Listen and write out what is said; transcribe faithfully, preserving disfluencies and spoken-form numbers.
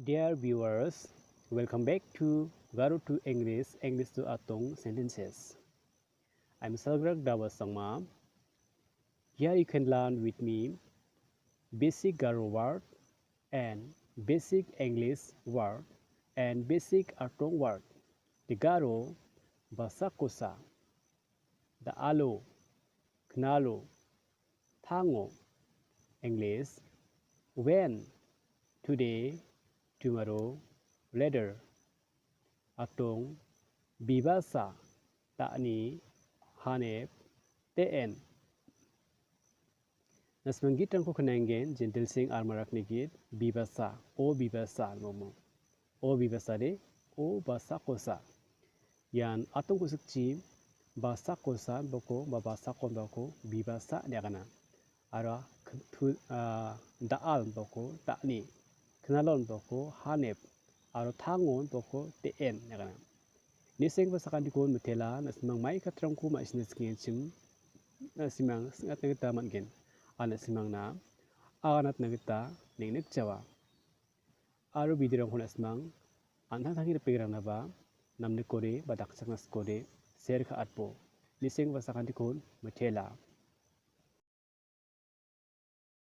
Dear viewers, welcome back to Garo to English, English to Atong sentences. I'm Salgrak Dawa Sangma. Here you can learn with me basic Garo word and basic English word and basic Atong word. The Garo Basakosa. Da·alo, knalo, tango. English, when, today, tomorrow, later. Atong, bibasa, ta·ni, hanep, te·en. Na·simang gitrangko knenggen, jentilsing armarakni git, bibasa, o bibasa, momo. O bibasa de, o basakosa. Ian atong ku·sikchi basakosa boko ba basakon boko bibasa ine agana. Aro k-, tu-, ah, da·al boko ta·ni, knalon boko hanep, aro tangon boko te·en ine agana. Nisenggipa sakantikon mitela, na·simang mai katrangko ma·sina sikengchim, na·simang sing·atna gita man·gen. Aro na·simangna aganatna gita neng·nikjawa. Aro videorangko na·simang an·tangtangni ripengrangna ba namnikode ba dakchakna sikode share ka·atbo. Nisenggipa sakantikon mitela.